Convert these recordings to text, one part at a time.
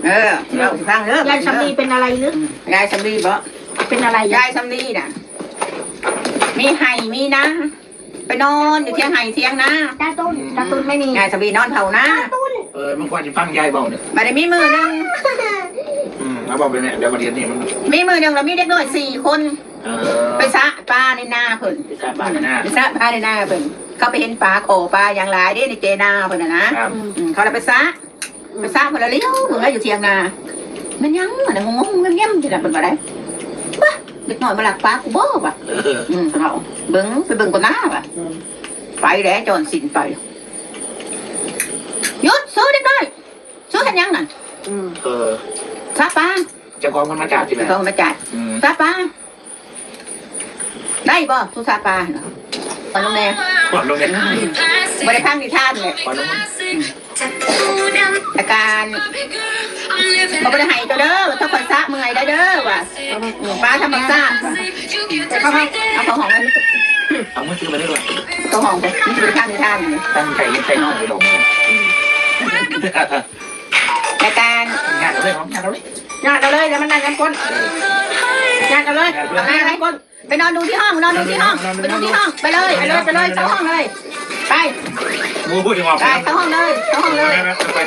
ເອີ ເລົ່າໃຫ້ຟັງເດີ ຍາຍສຳລີເປັນອະໄລຫຼື? ອືມ ຍາຍສຳລີບໍ? ເປັນອະໄລ? ຍາຍສຳລີນະ ມີໄຮ່ມີນາ ໄປນອນຢູ່ທຽງໄຮ່ທຽງນາ. ກາຕູນ ກາຕູນໄມ່ມີ. ຍາຍສຳລີນອນເຝົ້ານາ. ເອີ ມັນຄວນຊິຟັງຍາຍເວົ້າເດີ. ບັດນີ້ມີມື້ໜຶ່ງ ອືມ ເອົາເວົ້າໄປແມ່ ດຽວບັດນີ້ມັນ ມີມື້ໜຶ່ງລະມີເດັກນ້ອຍສີ່ຄົນ ເອີ ໄປສະປາໃນນາເພິ່ນ. ໄປສະປາໃນນາ ໄປສະປາໃນນາເພິ່ນ. ເຂົາໄປເຫັນປາຂໍປາຫຍັງຫຼາຍເດ້ ໃນເຈນາເພິ່ນນະນະ. ອືມ ເຂົາລະໄປສະ ໄປສະເພິ່ນລະຫຼຽວເບິ່ງລະຢູ່ທຽງນາ ແມ່ນຫຍັງຫັ້ນນະ ງງໆແງ່ມໆຢູ່ນະ ເພິ່ນວ່າໄດ໋. ບາ ເດັກນ້ອຍມາລັກປາກູບໍວ່າ. ເອີ ອືມ ເພິ່ນວ່າ ເບິ່ງ ໄປເບິ່ງກ່ອນນາວ່າ. ອືມ ໄປແລ້ວ ຈອນສິນໄປ. ຢຸດ ສູເດັກນ້ອຍ ສູເຮັດຫຍັງນັ້ນ? ອືມ ເອີ ສະປາ. ເຈົ້າຂອງເພິ່ນມາຈັບຕິແມ່? ເຈົ້າຂອງມາຈັບ. ອືມ ສະປາ. ໄດ້ບໍ່ ສຸສາປາຫັ້ນນະ? ປານລົງແດ່ ປານລົງແດ່. ບໍ່ໄດ້ຟັງນິທານແຫຼະ ປານລົງ. ອາການ ບໍ່ໄດ້ໃຫ້ເຈົ້າເດີ ຖ້າຂ້ອຍສະເມື່ອຍໄດ້ເດີວ່າ ປາທຳມະຊາດ. ເອົາເຂົ້າຫ້ອງໄປ ເອົາມືຖືໄປເລີຍ ເຂົ້າຫ້ອງໄປ ບໍ່ໄດ້ຟັງນິທານ. ຕັ້ງໃຈເຮັດໃສ່ນ້ອງໄປລົງ. ອາການ ຍາດເອົາເລີຍ ຍາດເອົາເລີຍ ຍາດເອົາເລີຍ ແລ້ວມັນນັ່ງນຳກົ້ນ ຍາດເອົາເລີຍ ຍາດເອົາເລີຍ ນັ່ງນຳກົ້ນ. ໄປນອນດູທີ່ຫ້ອງ ນອນດູທີ່ຫ້ອງ ໄປດູທີ່ຫ້ອງ ໄປເລີຍ ໄປເລີຍ ເຂົ້າຫ້ອງເລີຍ ໄປ. ໂອ້ຍ ອອກ ໄປ ເຂົ້າຫ້ອງເລີຍ ເຂົ້າຫ້ອງເລີຍ. ໄປ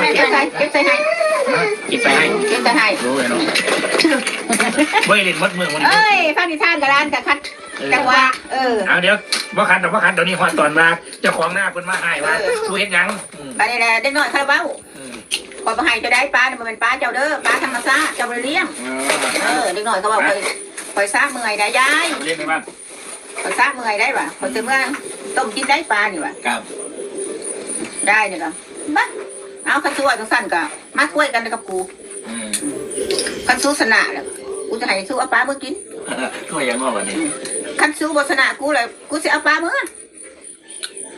ໄປ ເກັບໃສ່ ເກັບໃສ່ໃຫ້ ເກັບໃສ່ໃຫ້ ເກັບໃສ່ໃຫ້. ໂອ້ຍ ເນາະ ບໍ່ໄດ້ຫຼິ້ນໝົດມື້ມື້ນີ້. ເອີຍ ຟັງນິທານກັບຫຼານກະຂັດ ເອີ ຈັງຫວະ. ເອີ ເອົາ ດຽວ ບໍ່ຂັດດອກ ບໍ່ຂັດດອກ. ດຽວນີ້ຮອດຕອນວ່າເຈົ້າຂອງນາເພິ່ນມາຮ້າຍວ່າ ເອີ ສູເຮັດຫຍັງ? ອືມ ບາດນີ້ແຫຼະ ເດັກນ້ອຍຄາລາບາວ ອືມ ຂ້ອຍບໍ່ໃຫ້ເຈົ້າໄດ໋ ປານີ້ບໍ່ແມ່ນປາເຈົ້າເດີ ປາທຳມະຊາດ ເຈົ້າບໍ່ໄດ້ລ້ຽງ. ເອີ ເອີ ເດັກນ້ອຍເຂົາເວົ້າ ຂ້ອຍ ຂ້ອຍສະເມື່ອຍໄດ໋ຍາຍ ຂ້ອຍສະເມື່ອຍໄດ໋ວ່າ ຂ້ອຍຊິເມືອຕົ້ມກິນໄດ໋ປານີ້ວ່າ. ຄັບ ຍາຍນີ້ກະ ບາ ເອົາ ຄັນຊິເວົ້າຈັ່ງຊັ້ນກະມາຖ້ວຍກັນກັບກູ. ອືມ ຄັນສູຊະນະແລ້ວ ກູຈະໃຫ້ສູເອົາປາເມືອກິນ. ຖ້ວຍຫຍັງເນາະບັດນີ້? ອືມ ຄັນສູບໍ່ຊະນະກູແລ້ວ ກູຊິເອົາປາເມືອ.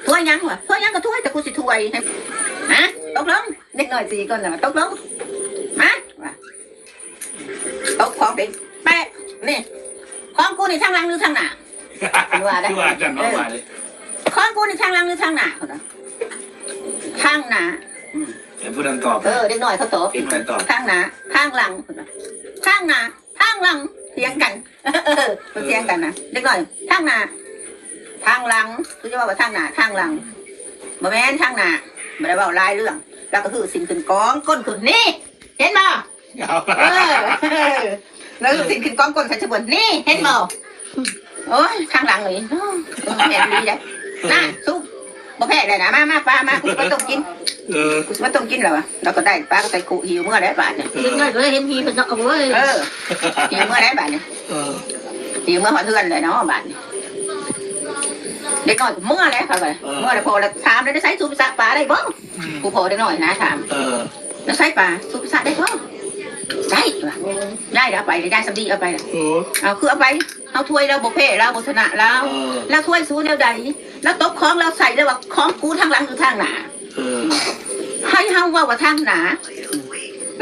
ຖ້ວຍຫຍັງວະ? ຖ້ວຍຫຍັງກໍຖ້ວຍ ແຕ່ກູຊິຖ້ວຍໃຫ້. ຮະ? ຕົກລົງ. ເດັກນ້ອຍສີ່ຄົນນະ ຕົກລົງ. ມາ ວ່າ ຕົກຂອງເປັນແປະ ນີ້ ຂອງກູນີ້ທາງຫຼັງຫຼືທາງໜ້າ? ເພິ່ນວ່າໄດ໋ ຄືວ່າຈັ່ງນັ້ນ ເອີ ວ່າເດ້ ຂອງກູນີ້ທາງຫຼັງຫຼືທາງໜ້າ? ເພິ່ນວ່າ ທາງໜ້າ. ອືມ ໃຫ້ຜູ້ນັ້ນຕອບ. ເອີ ເດັກນ້ອຍເຂົາຕອບ ເດັກນ້ອຍຕອບ ທາງໜ້າ ທາງຫຼັງ. ເພິ່ນວ່າ ທາງໜ້າ ທາງຫຼັງ ຖຽງກັນ. ເອີ ເພິ່ນຖຽງກັນນະ ເດັກນ້ອຍ ທາງໜ້າ ທາງຫຼັງ. ຄືຈະເວົ້າວ່າທາງໜ້າ ທາງຫຼັງ ບໍ່ແມ່ນທາງໜ້າ. ບໍ່ໄດ້ເວົ້າຫຼາຍເລື່ອງ ລາວກໍຮື້ສິ້ນຂຶ້ນກອງກົ້ນຂຶ້ນ ນີ້ ເຫັນບໍ່? ເອີ ລາວຮື້ສິ້ນຂຶ້ນກອງກົ້ນໃສ່ຊະບວນ ນີ້ ເຫັນບໍ່? ໂອ້ຍ ທາງຫຼັງນີ້ ແມ່ນອີ່ຫຼີເດ້. ນະ ສຸກ ບໍ່ແພ້ແລ້ວນະ ມາ ມາ ປາ ມາ ກູຊິມາຕົ້ມກິນ. ເອີ ກູຊິມາຕົ້ມກິນແລ້ວວະ. ລາວກໍໄດ້ປາກໍໃສ່ຄຸ ຫິວເມືອແລ້ວບາດນີ້. ເອີ ເດັກນ້ອຍກໍເລີຍເຫັນຜີເພິ່ນເນາະ. ໂອ້ຍ ເອີ ຫິວເມືອແລ້ວບາດນີ້. ເອີ ຫິວເມືອຮອດເຮືອນແລ້ວເນາະບາດນີ້. ເດັກນ້ອຍກໍເມືອແລ້ວ ເຂົາກໍ ເອີ ເມືອແລ້ວ. ພໍ່ລະຖາມແລ້ວ ໄດ້ໃສ ສູໄປສະປາໄດ້ບໍ່? ອືມ ຜູ້ພໍ່ເດັກນ້ອຍນະຖາມ. ເອີ ໄດ້ໃສປາ ສູໄປສະໄດ້ບໍ່? ໄດ້ວ່າ ຍາຍເອົາໄປ ຍາຍສຳລີເອົາໄປ. ເອີ ເອົາ ຄືເອົາໄປ ເຮົາຖ້ວຍລາວບໍ່ແພ້ ລາວບໍ່ຊະນະລາວ. ເອີ ລາວຖ້ວຍສູແນວໃດ? ລາວຕົກຂອງລາວໃສ່ ລາວວ່າຂອງກູທາງຫຼັງຫຼືທາງໜ້າ? ເອີ ໃຫ້ເຮົາເວົ້າວ່າທາງໜ້າ.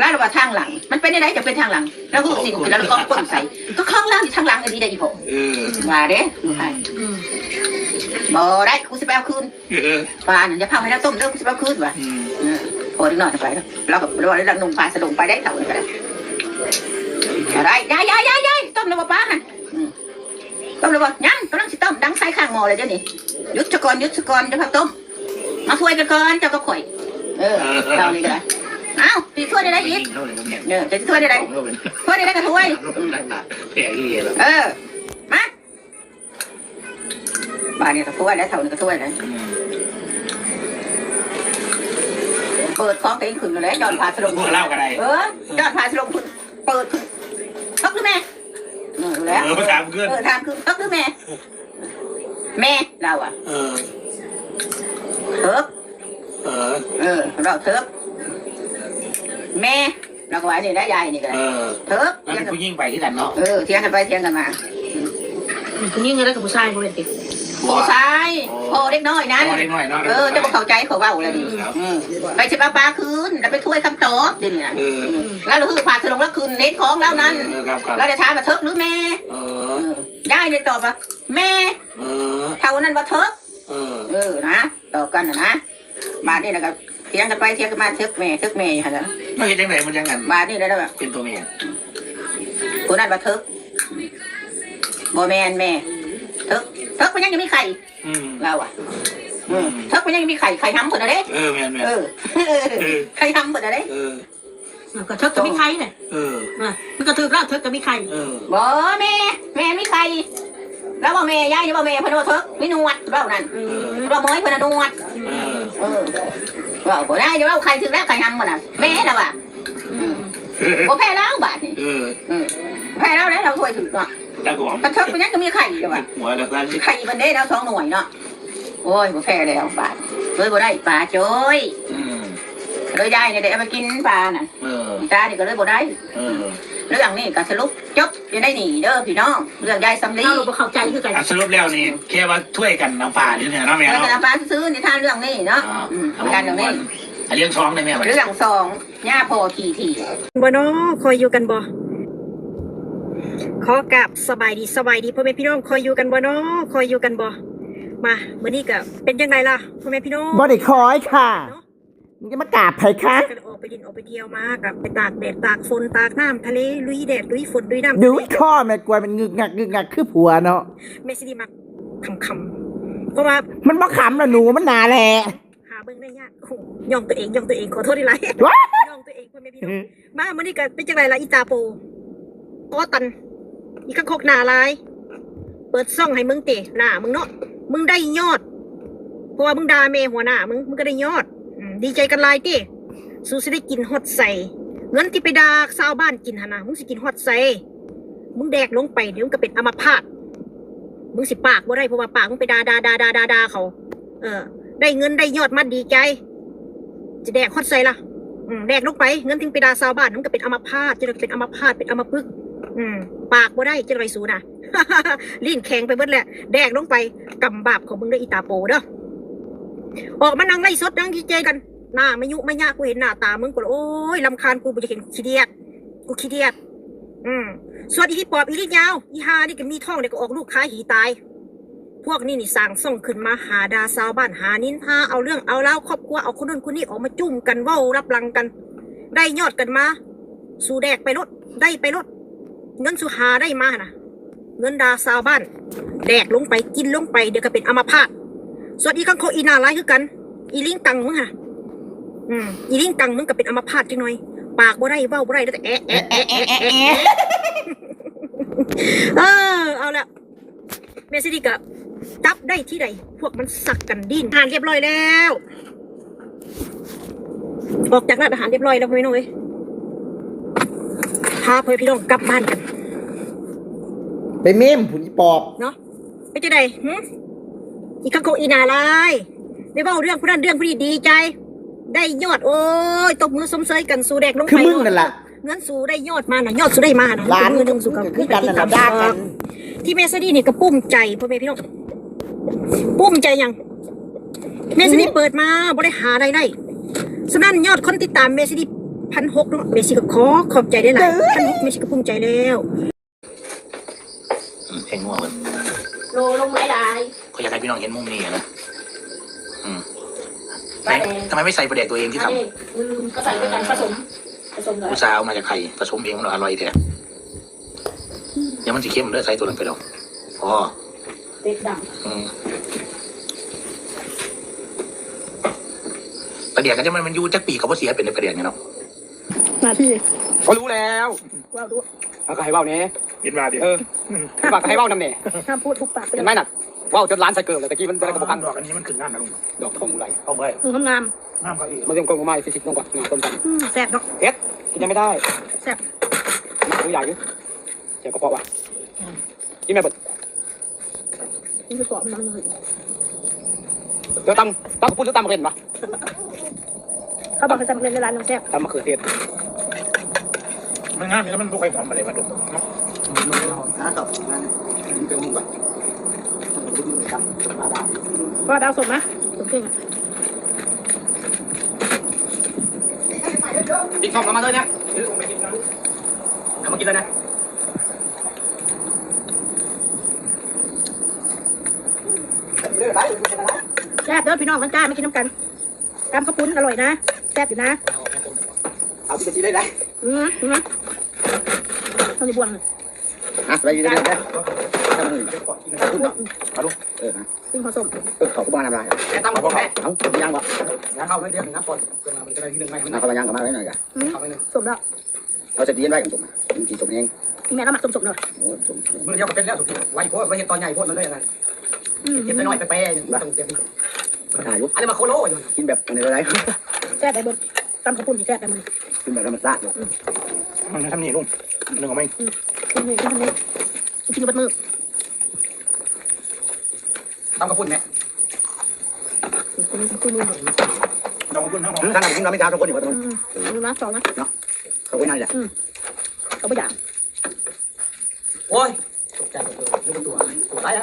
ລາວວ່າທາງຫຼັງ. ມັນເປັນແນວໃດຈັ່ງເປັນທາງຫຼັງ? ລາວຮູ້ສິ່ງທີ່ລາວກອງກົ້ນໃສ່ ກໍຂອງລາວຢູ່ທາງຫຼັງອີ່ຫຼີເດ້ອີ່ພໍ່. ເອີ ວ່າເດ້. ອືມ ບໍ່ໄດ້ ກູຊິໄປເອົາຄືນ. ເອີ ປານັ້ນຢ່າເຜົາໃຫ້ລາວຕົ້ມເດີ ກູຊິໄປເອົາຄືນວ່າ. ອືມ ເອີ ພໍເດັກນ້ອຍໄປ ລາວກໍບໍ່ໄດ້ ລາວນຸ່ງຜ້າສະດົງໄປໄດ້ ເຖົ້ານີ້ກໍໄດ້. ໄດ້ ຍາຍ ຍາຍ ຍາຍ ຍາຍ ຕົ້ມແລ້ວບໍ່ປາຫັ້ນ? ອືມ ຕົ້ມແລ້ວບໍ່? ຍັງ ກຳລັງຊິຕົ້ມ ດັງໄຟຂ້າງໝໍ້ແລ້ວດຽວນີ້. ຢຸດຊະກ່ອນ ຢຸດຊະກ່ອນ ຢ່າເຜົາຕົ້ມ. ມາຖ້ວຍກັນກ່ອນ ເຈົ້າກັບຂ້ອຍ. ເອີ ເອີ ເຈົ້ານີ້ກໍໄດ້. ອ້າວ ຊິຖ້ວຍໄດ້ອີກ. ເອີ ຈະຖ້ວຍໄດ້ ຖ້ວຍໄດ້ກໍຖ້ວຍ. ເອີ ມາ ບາດນີ້ກໍຖ້ວຍແລ້ວ ເຖົ້ານີ້ກໍຖ້ວຍແລ້ວ. ອືມ ເປີດຂອງຕົວເອງຂຶ້ນແລ້ວ ຍ້ອນຜ້າສະດົງ. ໂອ້ ລາວກໍໄດ້. ເອີ ຍ້ອນຜ້າສະດົງຂຶ້ນ ເປີດຂຶ້ນ. ເຖິກຫຼືແມ່? ເອີ ແລ້ວ ເອີ ຖາມຄືນ ເອີ ຖາມຄືນ ເຖິກຫຼືແມ່? ແມ່ ລາວວ່າ. ເອີ ເຖິກ. ເອີ ເອີ ລາວເຖິກ ແມ່ ລາວກໍວ່ານີ້ນະ ຍາຍນີ້ກໍໄດ້. ເອີ ເຖິກ. ລາວເປັນຜູ້ຍິງໄປຄືກັນເນາະ. ເອີ ຖຽງກັນໄປຖຽງກັນມາ. ຜູ້ຍິງກໍໄດ້ກັບຜູ້ຊາຍບໍ່ແມ່ນຕິ? ຜູ້ຊາຍ. ອໍ ພໍ່ເດັກນ້ອຍນັ້ນ. ພໍ່ເດັກນ້ອຍເນາະ. ເອີ ເຈົ້າບໍ່ເຂົ້າໃຈຂ້ອຍເວົ້າແລ້ວນີ້. ອືມ ໄປຊິເອົາປາຄືນ ລະໄປຖ້ວຍຄຳຕອບເດນີ້ນະ. ເອີ ອືມ ລາວຖືພາສະຫຼົງລາວຂຶ້ນເຫັນຂອງລາວນັ້ນ. ເອີ ຄັບ ລາວໄດ້ຖາມວ່າເຖິກຫຼືແມ່? ເອີ ເອີ ຍາຍໄດ້ຕອບວ່າແມ່. ເອີ ເຖົ້ານັ້ນວ່າເຖິກ. ເອີ ເອີ ນະ ຕອບກັນນະນະ. ບາດນີ້ລະກໍຖຽງກັນໄປຖຽງກັນມາ ເຖິກແມ່ ເຖິກແມ່ຢູ່ຫັ້ນລະ. ເຮົາເຮັດຈັ່ງໃດມັນຈັ່ງນັ້ນ ບາດນີ້ແລ້ວ ເປັນຕົວແມ່ ຜູ້ນັ້ນວ່າເຖິກ ບໍ່ແມ່ນແມ່ ເຖິກ ເຖິກມັນຍັງຈະມີໄຂ່ ອືມ ລາວວ່າ ອືມ ອືມ ເຖິກມັນຍັງຈະມີໄຂ່ ໄຂ່ຫຳເພິ່ນນະເດ້ ເອີ ແມ່ນໆ ເອີ ເອີ ໄຂ່ຫຳເພິ່ນນະເດ້ ເອີ ມັນກໍເຖິກກໍມີໄຂ່ແຫຼະ ເອີ ມັນກໍຖືກແລ້ວ ເຖິກກໍມີໄຂ່ ເອີ ບໍ່ແມ່ ແມ່ມີໄຂ່ ລາວວ່າແມ່ ຍາຍນີ້ວ່າແມ່ ເພິ່ນວ່າເຖິກມີໜວດ ເວົ້ານັ້ນ ເອີ ລາວໝອຍເພິ່ນນະໜວດ ເອີ ເອີ ເວົ້າບໍ່ໄດ້ ເວົ້າໄຂ່ຖືກແລ້ວ ໄຂ່ຫຳບໍ່ນະ ແມ່ລາວວ່າ ອືມ ບໍ່ແພ້ລາວບາດນີ້ ເອີ ອືມ ແພ້ລາວແລ້ວ ລາວຖ້ວຍຖືກເນາະ ຈັກຫວາ ກະເຖິກໄປຍັງກໍມີໄຂ່ຢູ່ວ່າ ຫົວລະຊັ້ນ ໄຂ່ເພິ່ນເດ້ລາວສອງໜ່ວຍເນາະ ໂອ້ຍ ບໍ່ແພ້ແລ້ວບາດ ເລີຍບໍ່ໄດ້ປາໂຈ້ຍ ອືມ ເລີຍຍາຍນີ້ໄດ້ເອົາໄປກິນປານະ ເອີ ຕານີ້ກໍເລີຍບໍ່ໄດ້ ເອີ ເລື່ອງນີ້ກໍສະຫຼຸບຈົບຢູ່ໃນນີ້ເດີພີ່ນ້ອງ ເລື່ອງຍາຍສຳລີ ເຮົາບໍ່ເຂົ້າໃຈຄືກັນ ອ່ະ ສະຫຼຸບແລ້ວນີ້ ແຄ່ວ່າຖ້ວຍກັນນຳປານີ້ແຫຼະເນາະແມ່ເນາະ ຖ້ວຍກັນນຳປາຊື່ໆ ນິທານເລື່ອງນີ້ເນາະ ອ່າ ອືມ ເລື່ອງສອງນີ້ ອ່າ ເລື່ອງສອງເດ້ແມ່ ເລື່ອງສອງ ຍາພໍ່ຂີ້ຖີ່ ບໍ່ນໍ ຄອຍຢູ່ກັນບໍ່ ຂໍກາບສະບາຍດີ ສະບາຍດີພໍ່ແມ່ພີ່ນ້ອງ ຄອຍຢູ່ກັນບໍ່ນໍ ຄອຍຢູ່ກັນບໍ່ ມາ ມື້ນີ້ກະເປັນຈັ່ງໃດລະພໍ່ແມ່ພີ່ນ້ອງ ບໍ່ໄດ້ຄອຍຄ່ະ ເນາະ ມຶງຈະມາກາບໃຜຄະ ກັນອອກໄປຫຼິ້ນອອກໄປທ່ຽວມາ ກະໄປຕາກແດດຕາກຝົນ ຕາກນ້ຳທະເລ ລຸຍແດດລຸຍຝົນລຸຍນ້ຳ ດຸຍ ທະເລ ຄອແມ່ກວຍມັນງຶກງັກງຶກງັກຄືຜົວເນາະ ແມ່ຊິໄດ້ມັກຂຳໆ ເພາະວ່າ ມັນບໍ່ຂຳລະໜູ ມັນໜາແຫຼະ ຫາເບິ່ງໄດ້ຍາກ ໂອ້ໂຫ ຍ້ອງຕົວເອງ ຍ້ອງຕົວເອງ ຂໍໂທດຫຼາຍໆ ວ້າ ຍ້ອງຕົວເອງ ພໍ່ແມ່ພີ່ນ້ອງ ອືມ ມາ ມື້ນີ້ກະເປັນຈັ່ງໃດລະອີຕາໂປ ກໍຕັນ ອີກະຄົກໜ້າລາຍ ເປີດຊ່ອງໃຫ້ມຶງເຕະ ໜ້າມຶງເນາະ ມຶງໄດ້ຍອດ ເພາະວ່າມຶງດ່າແມ່ຫົວໜ້າມຶງ ມຶງກະໄດ້ຍອດ ອືມ ດີໃຈກັນຫຼາຍເຕະ ສູຊິໄດ້ກິນຮອດໃສ ເງິນທີ່ໄປດ່າຊາວບ້ານກິນຫັ້ນນະ ມຶງຊິກິນຮອດໃສ ມຶງແດກລົງໄປ ດຽວມຶງກະເປັນອຳມະພາດ ມຶງຊິປາກບໍ່ໄດ້ ເພາະວ່າປາກມຶງໄປດ່າ ດ່າ ດ່າ ດ່າ ດ່າ ດ່າເຂົາ ເອີ ໄດ້ເງິນໄດ້ຍອດມາດີໃຈ ຈະແດກຮອດໃສລະ ອືມ ແດກລົງໄປ ເງິນທີ່ໄປດ່າຊາວບ້ານ ມັນກະເປັນອຳມະພາດ ຈະໄດ້ເປັນອຳມະພາດ ເປັນອຳມະປຶກ ອືມ ປາກບໍ່ໄດ້ ຈະໄດ້ສູນະ ລີ້ນແຂງໄປເບິດແຫຼະ ແດກລົງໄປ ກຳບາບຂອງມຶງເດີ ອີຕາໂປເດີ ອອກມານັ່ງໄລສົດ ນັ່ງດີເຈກັນ ໜ້າມາຍຸມາຍະ ກູເຫັນໜ້າຕາມຶງ ກູລະ ໂອ້ຍ ລຳຄານ ກູບໍ່ຢາກເຫັນ ຂີ້ດຽດ ກູຂີ້ດຽດ ອືມ ສ່ວນອີຜີປອບ ອີລິງຍາວ ອີຫ່ານີ້ກະມີທ້ອງ ດຽວກະອອກລູກຄາຫີຕາຍ ພວກນີ້ນີ້ສ້າງຊ່ອງຂຶ້ນມາຫາດ່າຊາວບ້ານ ຫານິນທາ ເອົາເລື່ອງເອົາລາວຄອບຄົວ ເອົາຄົນນັ້ນຄົນນີ້ອອກມາຈຸ້ມກັນ ເວົ້າລັບຫຼັງກັນ ໄດ້ຍອດກັນມາ ສູແດກໄປໂລດ ໄດ້ໄປໂລດ ເງິນສູຫາໄດ້ມາຫັ້ນນະ ເງິນດ່າຊາວບ້ານ ແດກລົງໄປ ກິນລົງໄປ ດຽວກະເປັນອຳມະພາດ ສ່ວນອີຄັງຄົກ ອີໜ້າລາຍຄືກັນ ອີລິງຕັງມຶງຫັ້ນ ອືມ ອີລິງຕັງມຶງກະເປັນອຳມະພາດຈັກໜ່ອຍ ປາກບໍ່ໄດ້ ເວົ້າບໍ່ໄດ້ ແຕ່ແອະແອະແອະແອະ ເອີ ເອົາລະ ແມ່ຊິດີກະຈັບໄດ້ທີ່ໃດ ພວກມັນສັກກັນດີ້ນ ອາຫານຮຽບຮ້ອຍແລ້ວ ອອກຈາກຮ້ານອາຫານຮຽບຮ້ອຍແລ້ວ ພໍ່ແມ່ພີ່ນ້ອງເອີຍ ພາພໍ່ແມ່ພີ່ນ້ອງກັບບ້ານກັນ ໄປເມມພຸ້ນອີປອບເນາະ ເປັນຈັ່ງໃດຫື ອີຄັງຄົກ ອີໜ້າລາຍ ໄດ້ເວົ້າເລື່ອງຜູ້ນັ້ນເລື່ອງຜູ້ນີ້ດີໃຈ ໄດ້ຍອດ ໂອ້ຍ ຕົບມືຊົມເຊີຍກັນ ສູແດກລົງໄປ ຄືມຶງນັ້ນລະ ເງິນສູໄດ້ຍອດມານະ ຍອດສູໄດ້ມານະ ຫຼານ ມື້ໜຶ່ງສູກະຄືກັນນັ້ນລະ ດ່າກັນ ທີ່ແມ່ສະດີນີ້ກະພູມໃຈ ພໍ່ແມ່ພີ່ນ້ອງ ພູມໃຈຫຍັງ ແມ່ສະດີເປີດມາບໍ່ໄດ້ຫາລາຍໄດ້ ສະນັ້ນຍອດຄົນຕິດຕາມແມ່ສະດີພັນຫົກເນາະ ແມ່ສະດີກະຂໍຂອບໃຈຫຼາຍໆ ພັນຫົກ ແມ່ສະດີກະພູມໃຈແລ້ວ. ອືມ ເຫັນງົວເພິ່ນ ໂລລົງຫຼາຍໆ ຂ້ອຍຢາກໃຫ້ພີ່ນ້ອງເຫັນມຸມນີ້ນະ ອືມ ປາແດກ ທຳໄມໄມ່ໃສ່ປາແດກຕົວເອງທີ່ທຳ ອັນນີ້ ອືມ ກະໃສ່ດ້ວຍກັນ ປະສົມ ປະສົມແລ້ວ ອຸດສ່າເອົາມາຈາກໄຂ່ ປະສົມເອງມັນອະລ່ອຍແທ້ ດຽວມັນຊິເຄັມເດີ ໃສ່ໂຕນັ້ນໄປດອກ ພໍ ເປັດດຳ ອືມ ປາແດກອັນນີ້ມັນ ມັນຢູ່ຈັກປີກະບໍ່ເສຍ ເປັນປາແດກນີ້ເນາະ ໜ້າທີ່ ກະຮູ້ແລ້ວ ເວົ້າດຸ ເຮົາກະໃຫ້ເວົ້າແດ່ ເຫັນວ່າເດ ເອີ ເຫັນວ່າກະໃຫ້ເວົ້ານຳແດ່ ຫ້າມພູດ ຫຸບປາກ ເຫັນໄໝນະ ເວົ້າຈົນຫຼານໃສ່ເກີບແລ້ວ ຕະກີ້ມັນບໍ່ໄດ້ກະບໍ່ຟັງ ດອກອັນນີ້ມັນຂຶ້ນງາມນະລຸງ ດອກທອງໄຫຼ ເອົາໄວ້ ອືມ ງາມ ງາມກະອີກ ມາເລື່ອງກົງມາ ຊິຊິດລົງກ່ອນ ຕົ້ມຕຳ ອືມ ແຊບເນາະ ເຜັດ ກິນຍັງໄມ່ໄດ້ ແຊບ ມັນຄືໃຫຍ່ຢູ່ ແຊບກະເພາະວ່າ ອືມ ກິນແມ່ເບິດ ມັນຄືກອບມັນ ເຈົ້າຕຳ ຕຳກະປຸ້ນຫຼືຕຳໝາກເລັ່ນວະ ເຂົາບອກໃຫ້ຕຳໝາກເລັ່ນໃນຮ້ານນ້ອງແຊບ ຕຳມະເຂືອເທດ ມັນງາມຢູ່ ແຕ່ມັນບໍ່ຄ່ອຍຫອມປານໃດວ່າດົມເນາະ ມັນເປັນຫອມ ມັນເປັນຫອມ ພໍດາວສົມມາ ສົມເກັ່ງ ອີກຊ່ອງເອົາມາເລີຍນະ ເອົາມາກິນເລີຍນະ. ແຊບເດີພີ່ນ້ອງ ມາຈ້າ ມາກິນນຳກັນ ຕຳເຂົ້າປຸ້ນອະລ່ອຍນະ ແຊບຢູ່ນະ ເອົາ ເອົາຊິໄປຊິໄດ້ໄດ. ອືມ ອືມ ເຮົາຊິບວງ. ຮະ ໄປຢູ່ເດີ ເອົາດູ ເອີ ຮະ ກິນເຂົ້າສົມ. ເອີ ເຂົ້າຄືບໍ່ນ້ຳລາຍ ແຕ່ຕຳບັກຫຸ່ງແມ່. ເອົ້າ ຍັງບໍ່? ຍັງເຂົ້າໜ້ອຍດຽວ ນ້ຳກ່ອນ ເພື່ອວ່າມັນຈະໄດ້ທີ່ໜຶ່ງໃໝ່. ນ້ຳເຂົ້າໄປ ຍັງເຂົ້າມາໜ້ອຍກະ. ອືມ ເຂົ້າໄປໜຶ່ງ ສົມແລ້ວ. ເຮົາຈະຕຽນໄວ້ສົມ ມັນຊິສົມແຮງ. ອີແມ່ລາວມັກສົມໆເນາະ. ໂອ້ ສົມ ມື້ດຽວກໍເປັນແລ້ວ ສຸກ ໄວໂພດ ໄວ້ເຮັດຕອນໃຫຍ່ໂພດ ມັນເລີຍອັນນັ້ນ. ອືມ ເກັບໄວ້ໜ້ອຍໄປແປ ມັນຕ້ອງເກັບ. ຕາຍຢູ່ ອັນນີ້ມາໂຄໂລຢູ່ ກິນແບບອັນນີ້ກໍໄດ້. ແຊບໄດເບິ່ງ ຕຳເຂົ້າປຸ້ນນີ້ແຊບໄດມື້ນີ້ ກິນແບບທຳມະຊາດ. ອືມ ມັນທຳນີ້ລຸງ ໜຶ່ງເອົາໄວ້. ອືມ ກິນນີ້ ກິນທຳນີ້ ກິນຢູ່ເບິດມື້. ຕຳເຂົ້າປຸ້ນແມ່ ອືມ ຕຳເຂົ້າປຸ້ນເຮົາ ອືມ ຄັນເຮົາກິນເຮົາມີຊາວສອງຄົນນີ້ບໍ່? ອືມ ອືມ ເອົາມາສອງນະ ເນາະ ເຂົາບໍ່ໃຫຍ່ແຫຼະ. ອືມ ເຂົາບໍ່ຢາກ. ໂອ້ຍ ຕົກໃຈໝົດເລີຍ ນຶກວ່າຕົວ ຕົວຫຼາຍນະ.